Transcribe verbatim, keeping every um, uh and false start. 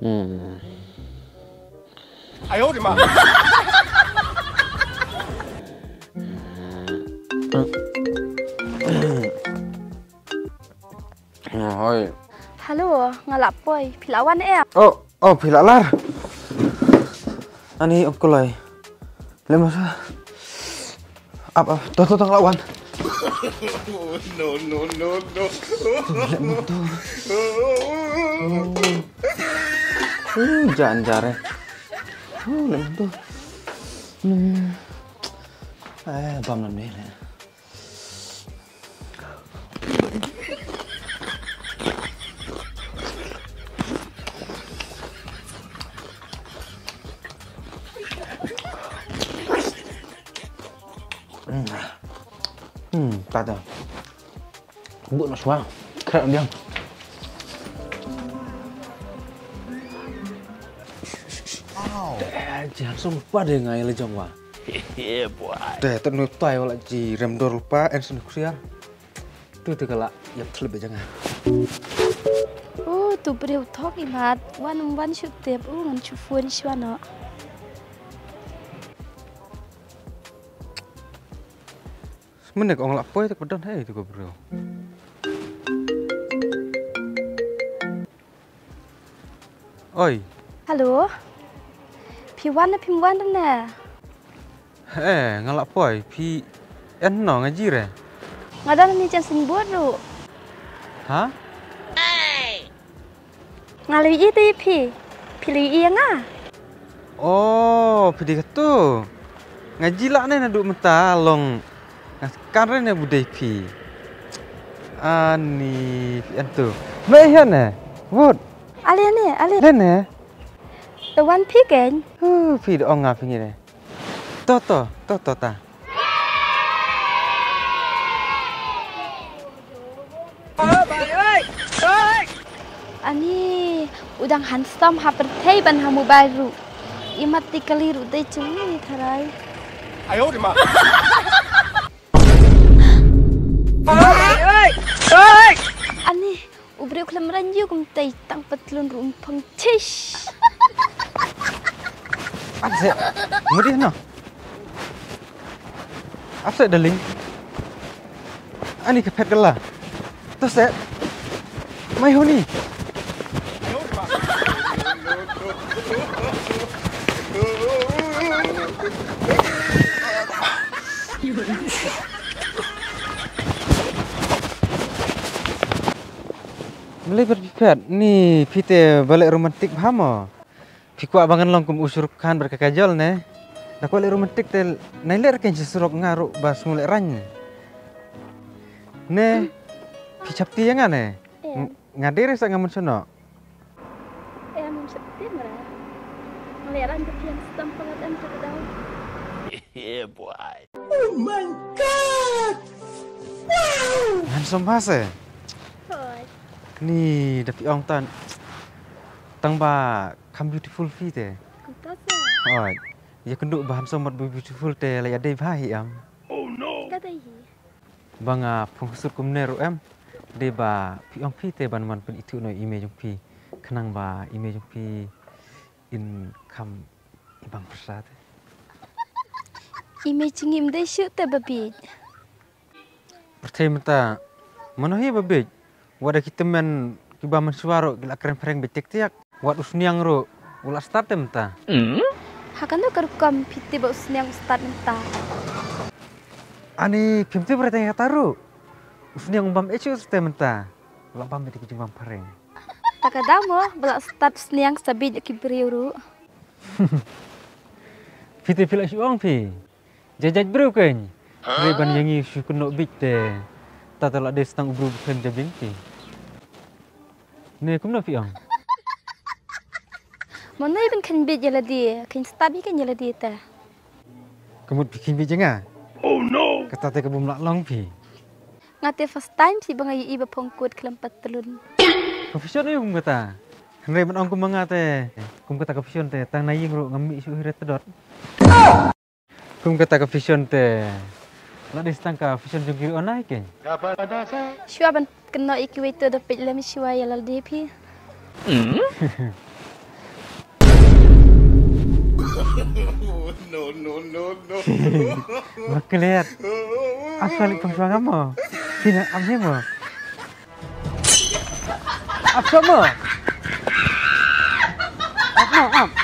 Hmm. Hoi. Hello, nga la poi. Phi la wan em? Oh, oh, phi la lar. Ani ong kulai. Lem masa. Ap, ap. To, to, to, la wan. No, no, no, no. Lem tu. Uh, jan jare. Uh, lem tu. Hmm. Eh, bam lam ni le. Hmm, ta ta. Bun noh shuwa. Krak diam. Wow. Te, ji handsome pa de ngai le jong wa. Yeah, boy. Te, te nu tai wala ji rem dor pa en sun kriar. Tu te kala yap thlep janga. Oh, tu briew thok i mat. Wan wan shu tep. Oh, ngan shu phone shuwa noh. Mane ka ong la poi te ka don hei tu ka briew. Oi. Hello. Phi wan ne phim wan ne? Eh, nga la poi, phi en no nga ji re. Nga don ni jan signboard ru. Ha? Nga la ïohi te phi. Phi la ïohi nga. Oh, phi dei katu. Nga ji la ne naduh mynta long. Nga kan re ne bu dei phi. Ani phi en tu. Me hi ne. Wot. Ale ne, ale. Le ne. Te wan phi ken. Hu, phi da ong nga phi ngi ne. To to, to to ta. Ani, u dang handsome ha pyrthei ban ha mobile ru. I mat ti kali ru dei chungi tharai. Ayo di ma. Ani, u briew khlem ranju kum tei tang patlun ru um phong chish. Ap se, mudi no. Ap se, darling. Ani ka phet kala. To se. Mai honi. Balei ba phi phet, ni phi te balei romantic bha mo. Phi kwah ba ngan long kum u Shah Rukh Khan bad ka Kajol ne. Da kwah leh romantic te nai leh rken shi surok nga ruh ba sngew leh rang. Ne, phi chapti ïa nga ne. Em. Nga dei re sa nga mynsiem noh. Em, em chapti mara. Nga leh rang ka phi handsome palat em ka dau. Yeah, boy. Oh my God! Wow! Handsome bha se. Hoi. Ni da phi ong tan. Tang ba kham beautiful phi te. Kumta se. Hoi. Ïa kynduh ba handsome bad beautiful te la ïa dei bha hi em. Oh no. Ka dei hi. Ba nga phong suk kumne ruh em. Dei ba phi ong phi te ban man pynithuh noh ïa i mei jong phi. Khnang ba i mei jong phi in kham i bang pyrsa te. I mei jong ngi im dei shuh te ba bieit. Pyrthei mynta mano hi ba bieit. Wat da ki tymmen kiba mynshuwa ruh ki la kren pyrshang bieit tiak tiak. Wat u Sniang ruh u la start te mynta. Ha kano ka rukom phi tip ba u Sniang u start mynta? Ani phim tip re tang ïa kata ruh. U Sniang um bam issue te mynta. U la bam bieit ki jingbam phareng. Ta ka daw mo ba la start u Sniang sa bieit ki briew ruh. Phi te phi la shu ong phi. Jajat briew kein. Hynrei ban ïa ngi shu kynnoh bieit te. Ta te la dei tang u briew ba khlem jabieng te. Ne kumno phi ong? Mano i ban kheiñ bieit ïa lade, kheiñ start ïa kein ïa lade te. Ka mut phi kheiñ bieit ïa nga? Oh no. Kata te ka bym lah long phi. Nga te first time shi ba nga ïohi ba phong kut khlem patlun. Ka fashion aïu kum kata. Hynrei ban ong kum ma nga te. Kum kata ka fashion te tang na ïing ruh ngam mih shuh hi re tdot. Kum kata ka fashion te. La dei tang ka fashion jong ki ruh nai kein. Shuwa ban kynnoh ïa kiwei te da peit lem shuwa ïa lade phi. No, no, no. Maklet. Ap shuwa leit pang shuwa nga mo. Phin ap hi mo. Ap shuwa mo. Ap mo, ap.